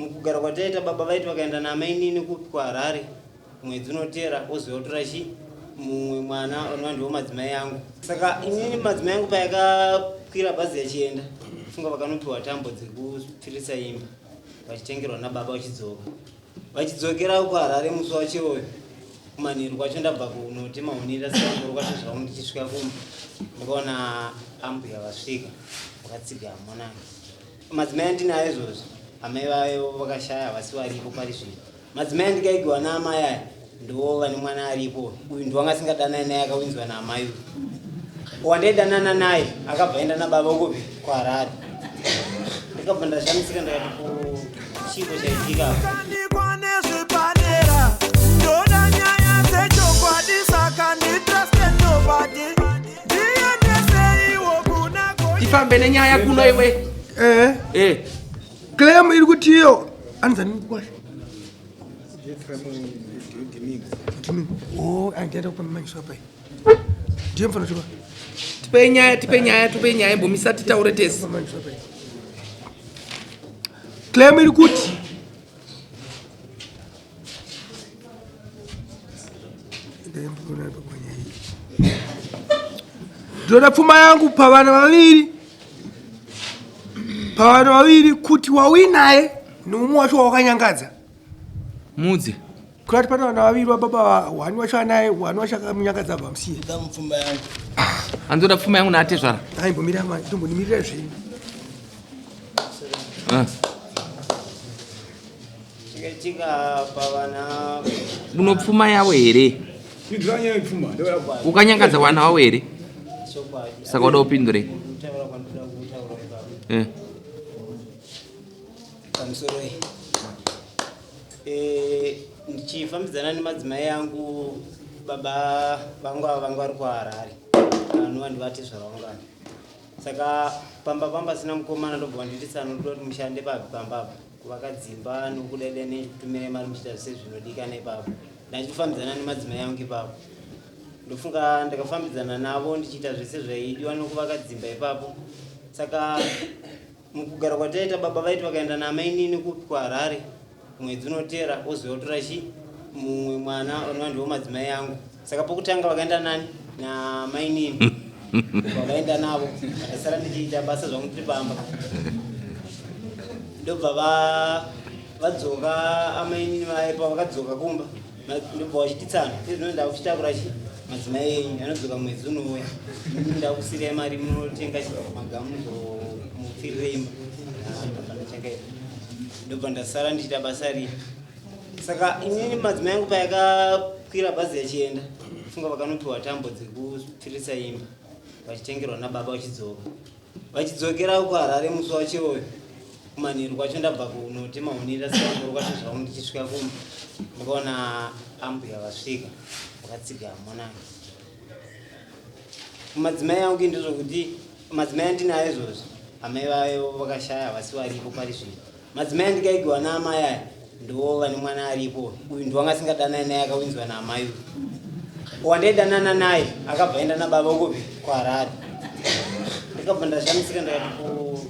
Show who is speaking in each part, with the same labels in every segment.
Speaker 1: Mukugara kwataita baba vaiti vakaenda naamainini kupi kuHarare mwedzi unoteera ozotora chi mumwe mwana unova ndiwo madzimai angu. Saka inini madzimai angu payakakwira bhazi yachienda funga vakanopiwa tambo dzekupfirisa imba vachitengerwa nababa vachidzoka. Vachidzokera kuHarare musi wacho iwoyo kumanheru kwacho ndabva kunotema huni ndasangoro kwacho zvangu ndichisvika kumba ndikaona ambuya vasvika vakatsiga monange. Madzimai andinayo izvozvi amai vayo vakashaya havasi varipo pari zvino. Madzimai andikaigiwa naamai aya ndiwo vane mwana aripo uyu ndiwanga asingadanani naye akawinzwa naamai uyu. Wandaidanana naye akabva aenda nababa kupi kuHarare. Ndakabva ndashamisika ndakati ko chiiko chaitika apa.
Speaker 2: Ndikwa nezvepadera ndoda nyaya dzechokwadi saka nditruste nobody ndiendeseiwo kuna
Speaker 3: Tifambe nenyaya kuno iwe.
Speaker 4: Eh.
Speaker 3: Eh.
Speaker 4: Claim iri kuti iyo anzani mkwasha. Oh, andienda kupa manyiswa pai. Ndiye mfana choka.
Speaker 3: Tipei nyaya, tipei nyaya, tipei nyaya imbomisa titaure tese.
Speaker 4: Claim iri kuti Ndoda pfuma yangu pavana vaviri pavana vaviri kuti wauinaye neumwe wacho wawakanyangadza
Speaker 3: mudzi
Speaker 4: kurati pane vana vaviri vababa one wacho anaye one wacho akamunyangadza abva amusiye
Speaker 1: pfuma yangu
Speaker 3: anzoda pfuma yangu naatezvara
Speaker 4: aimbomira mani tombonimirira zvenyu
Speaker 3: ah.
Speaker 1: Chikaitika pavana
Speaker 3: unopfuma yavo here ukanyangadza vana vavo here saka wada upindurei eh.
Speaker 1: Pamusoro iyi eh, ndichifambidzana nemadzimai angu baba vangu ava vanga vari kuharare vanova ndivatezvara vangu ava saka pamba pamba sina mukomana ndobva wanditi tsano ndoda kuti mushande papi pamba apa kuvaka dzimba nokudada nekutumira mari muchiita zvese zvinodikana ipapo ndachifambidzana nemadzimai angu ipapo ndofunga ndakafambidzana navo ndichiita zvese zvaidiwa nokuvaka dzimba ipapo saka Mukugara kwataita baba vaiti vakaenda naamainini kupi kuHarare mwedzi unoteera ozotora chi mumwe mwana unova ndiwo madzimai angu saka pokutanga vakaenda nani namainini vakaenda navo ndasara ndichiita basa zvangu tiri pamba ndobva vadzoka amainini vaye pavakadzoka kumba ndobva vachititsana izvino ndakuchitakura chi madzimai enyu anodzoka mwedzi unouya ndakusirai mari munotenga magamu mupfirire imba ah, ndobva ndasara ndichiita basa riya saka inini madzimai angu payakakwira bhazi yachienda funga vakanopiwa tambo dzekupfirisa imba vachitengerwa nababa vachidzoka Vachidzokera kuHarare musi wacho iwoyo kumanheru kwacho ndabva kunotema huni ndasangoro kwacho zvangu ndichisvika kumba ndikaona ambuya vasvika vakatsiga monange madzimai angu ndezvokuti madzimai andinayo izvozvi amai vayo vakashaya havasi varipo pari zvino madzimai andikaigiwa naamai aya ndiwo vane mwana aripo uyu ndiwanga asingadanani naye akawinzwa naamai uyu wandaidanana naye akabva aenda nababa kupi kuharare ndikabva ndashamisika ndakati ko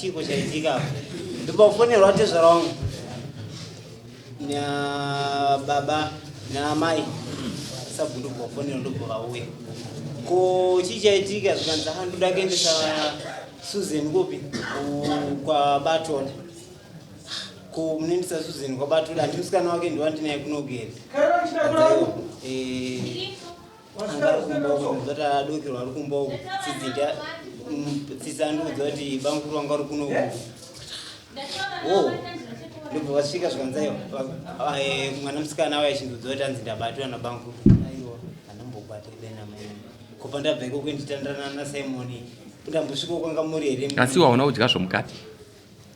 Speaker 1: chiiko chaitika apa ndopafonerwa tezvara wangu nababa naamai sabhu ndobva vafonera ndobva vauya ko chii chaitika zvikanzi ha ndoda kuendesa Susan kupi kwaBatona ko munoendesa Susan kwaBatona handi musikana wake ndiwandinaye kunogere eh, anga ari kumba uko ndozati adokerwa ari kumba uko tsitsi andiudza kuti bamukuru wanga uri kuno uko o ndobva vasvika zvikanzi aiwa eh, mwana musikana auya achindiudza kuti anzi ndabatwa nabamukuru aiwa anambobata ibenamai Kubva ndabva ikoko nditandarana naSimon ndambosvika kwanga muri here?
Speaker 3: Asi waona kudya zvomukati?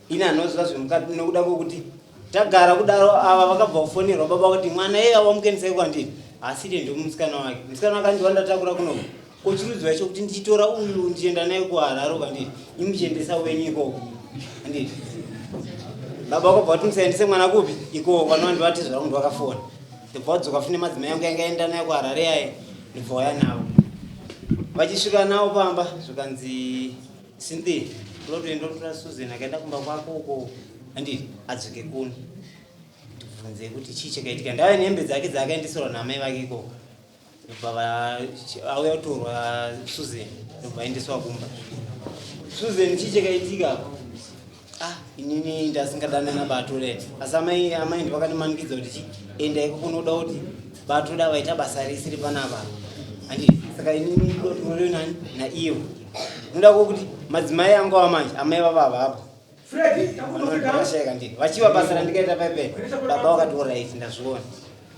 Speaker 1: Ini anoziva zvemukati nokuda kwokuti tagara kudaro ava vakabva kufonerwa baba kuti mwana iye wamukenisai kwandiri asi ite ndomusikana wake musikana wake andiwa ndatakura kunoku kochirudzwa icho kuti ndichitora uyu ndichienda naye kuharare kwandiri imuchiendesa wenyu ikoko anditi baba vakabva kuti musaendese mwana kupi ikoko vanova ndivati zvangu ndivakafona ndobva wadzoka fune madzimai yangu yanga enda nayo kuharare yaye ndobva waya navo vachisvika navo pamba zvikanzi Cynthia unotoenda unotora Susan akaenda kumba kwako uko Anditi adzoke kuno. Tibvunze kuti chii chakaitika. Ndave nehembe dzake dzaakaendeserwa naamai vake ikoko. Ndobva auya kutorwa Susan ndobva aendeswa kumba. Susan chii chakaitika? Ah, inini ndasingadane naBatoda asi amai amai ndivakandimanikidza kuti chi enda iko kunoda kuti Batoda vaita basa rese repanapa. Andi saka inini ndoda kuti murowe nani naiyo. Ndoda kuti madzimai angu ava manje amai vava avapo. Vakashayika ndini. Vachiva basa randikaita paipai. Baba vakati alright ndazviona.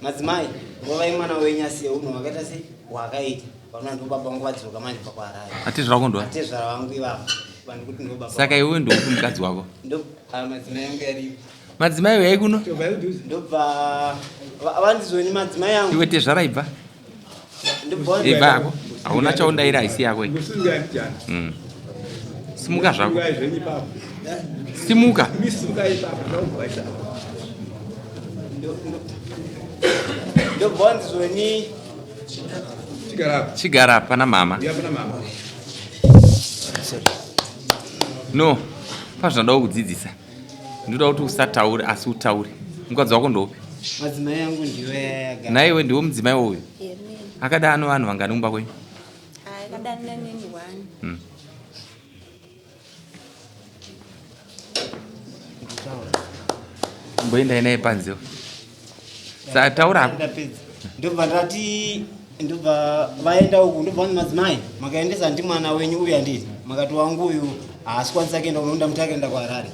Speaker 1: Madzimai rovai mwana wenyu asiye unhu hwakaita sei hwaakaita. Vanoona ndo baba vangu vadzoka manje kubva kuHarare.
Speaker 3: Atezvara wako ndo?
Speaker 1: Atezvara vangu ivavo. Vanhu kuti ndo baba.
Speaker 3: Saka iwewe ndoupi mukadzi wako?
Speaker 1: Ndo ah, madzimai angu aripo.
Speaker 3: Madzimai uyai kuno.
Speaker 1: Ndobva vandizoni madzimai angu.
Speaker 3: Iwe tezvara ibva.
Speaker 1: Ndobva
Speaker 3: Ibva yako. Hauna chaundaira haisi yako iyi. Simuka zvako. Simuka.
Speaker 1: Ndobva vandizoni
Speaker 3: Chigara pana mama. No. Pazvinoda kukudzidzisa. Ndoda kuti usataure asi utaure. Mukadzi wako ndoupi?
Speaker 1: Madzimai angu ndiwe yagara.
Speaker 3: Naiwe ndiwe mudzimai wouyu. Akada ano vanhu vangani kumba kwenyu?
Speaker 5: Akadanana neni one.
Speaker 3: Mboendai naye panze. Saka taura hako.
Speaker 1: Ndapedza. Ndobva ndati ndobva vaenda uku ndobva vanzi madzimai makaendesa ndi mwana wenyu uyu handiti makati wangu uyu haasi kwanisa kuenda kunoenda muti akaenda kuHarare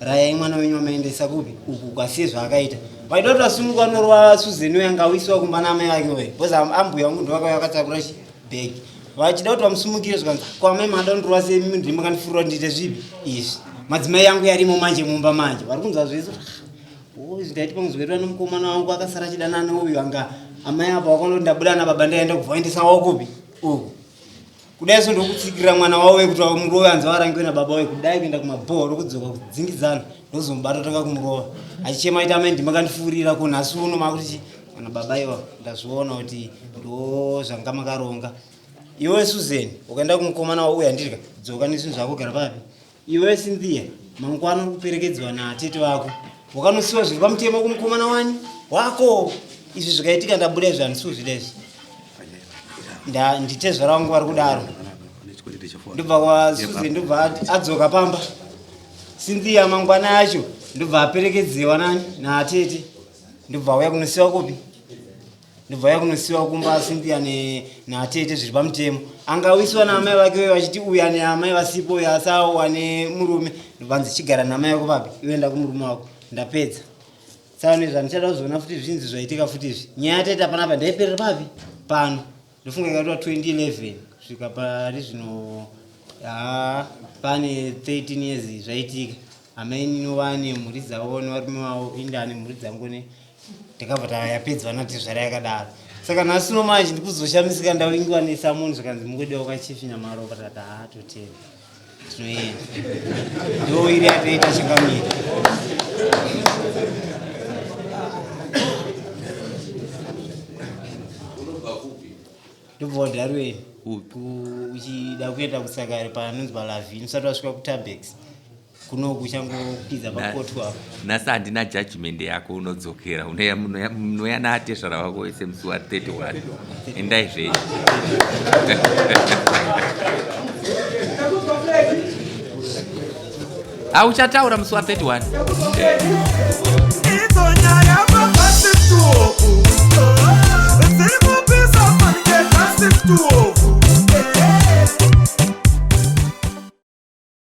Speaker 1: rayai mwana wenyu wamaendesa kupi uku kwasiye zvaakaita vaida kuti vasumuka norova Susan uyu anga awisiwa kumba naamai vake uyu because ambuya wangu ndovakauya vakatakura chi bhegi vachida kuti vamusumukire zvikanzi ko amai mada kundirova sei mimi ndimi makandifurira kuti ndiite zvipi izvi madzimai yangu yarimo manje mumba manje vari kunzwa zvese Izvi ndaiti pamuzwerera nomukomana wangu akasara achidanana neuyu anga amai apa wakaona kuti ndabuda nababa ndaenda kubva waendesa wavo kupi uku kudai so ndokutsikirira mwana wavo wekuti murove anzi warangiwe nababa waye kudai kuenda kumabhoho ndokudzoka kudzingidzana ndozomubata tanga kumurova achichema aiti amai ndimakandifurira ko nhasi uno makuti ana baba iwa ndazviona kuti ndo zvanga makaronga iwe Susan ukaenda kumukomana wauya ndirya dzoka nezvinhu zvako gara papi Iwe Cynthia, mangwana uri kuperekedzwa natete vako. Wakanosiwa zviri pamutemo kumukomana wani wako. Izvi zvikaitika ndabuda izvi handisi kuzvida izvi. Nda nditezvara vangu vari kudaro. Ndobva kwa Susan ndobva adzoka pamba. Cynthia mangwana acho ndobva aperekedzewa nani natete. Ndobva auya kunosiwa kupi? Ndobva yakunosiwa kumba Cynthia natete zviri pamutemo. Angawisiwa naamai vake vachiti uyu ane amai vasipo uyu asawo ane murume. Ndobvanzi chigara naamai vako papi iwe enda kumurume wako. Ndapedza. Saka nezvandichada kuzoona futi zvinzi zvaitika futi izvi. Nyaya yataita panapa ndaiperera papi? Pano. Ndofunga ikaitwa 2011 kusvika pari zvino haa pane 13 years zvaitika. Amainini vane mhuri dzavo nevarume vavo indane mhuri dzangu ne takabva tayapedzwa natezvara yakadaro saka nhasi uno manje ndikuzoshamisika ndawingiwa nesamoni zvikanzi mungodiwa kwachief Nyamaropa tati haa totenda tinoenda ndo iri yatoita changamira. Ndobva waDarwen uchida kuenda kuSakari panonzi paLavini usati wasvika kuTabex kunoku uchangokwidza pakotwa apo.
Speaker 3: Nhasi handina judgment yako unodzokera unoya naatezvara vako wese musi wa 31 endai zvenyu. Hauchataura musi wa 31.